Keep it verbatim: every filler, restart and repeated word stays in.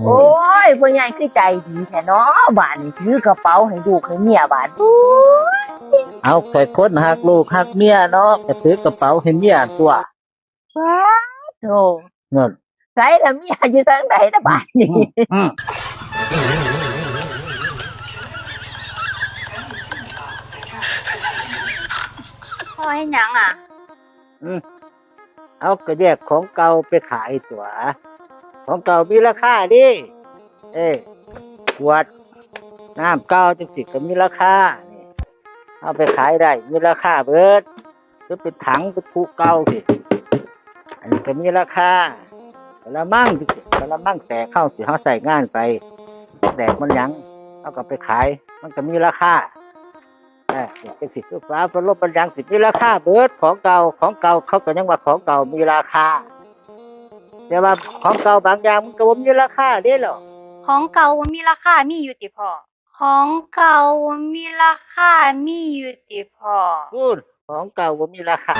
โอ้ย พ่อใหญ่คือใจดีแท้เนาะ บาดนี้ถือกระเป๋าให้ลูกให้เมียบาด โอ้ย เอา ข่อยคนฮักลูกฮักเมียเนาะ ก็ถือกระเป๋าให้เมียตัว ว้าโธ่ นั่น ใสล่ะเมียอยู่ทางใดล่ะบาดนี้ อืม อืม พ่อเฮ็ดหยังอ่ะ อืม เอาก็แยกของเก่าไปขายตัว ของเก่ามีราคาเด้ เอ้ย ขวดน้ำเก่าจังซี้ก็มีราคา นี่ เอาไปขายได้ มีราคาเบิด หรือเป็นถังเป็นคุเก่าซี้ อันนี้ก็มีราคา กะละมังจังซี้ กะละมังแตก เฮาสิ เฮาใช้งานไป แตกมันหยัง เฮาก็ไปขาย มันก็มีราคา เออ จังซี้ คือฝาพัดลมมันหยังสิมีราคาเบิด ของเก่า ของเก่าเขาก็ยังว่าของเก่ามีราคา แต่ว่าของเก่าบางอย่างมันก็บ่มีราคาเด้ล่ะ ของเก่าบ่มีราคา มีอยู่ติพ่อ ของเก่าบ่มีราคา มีอยู่ติพ่อ พู้น ของเก่าบ่มีราคา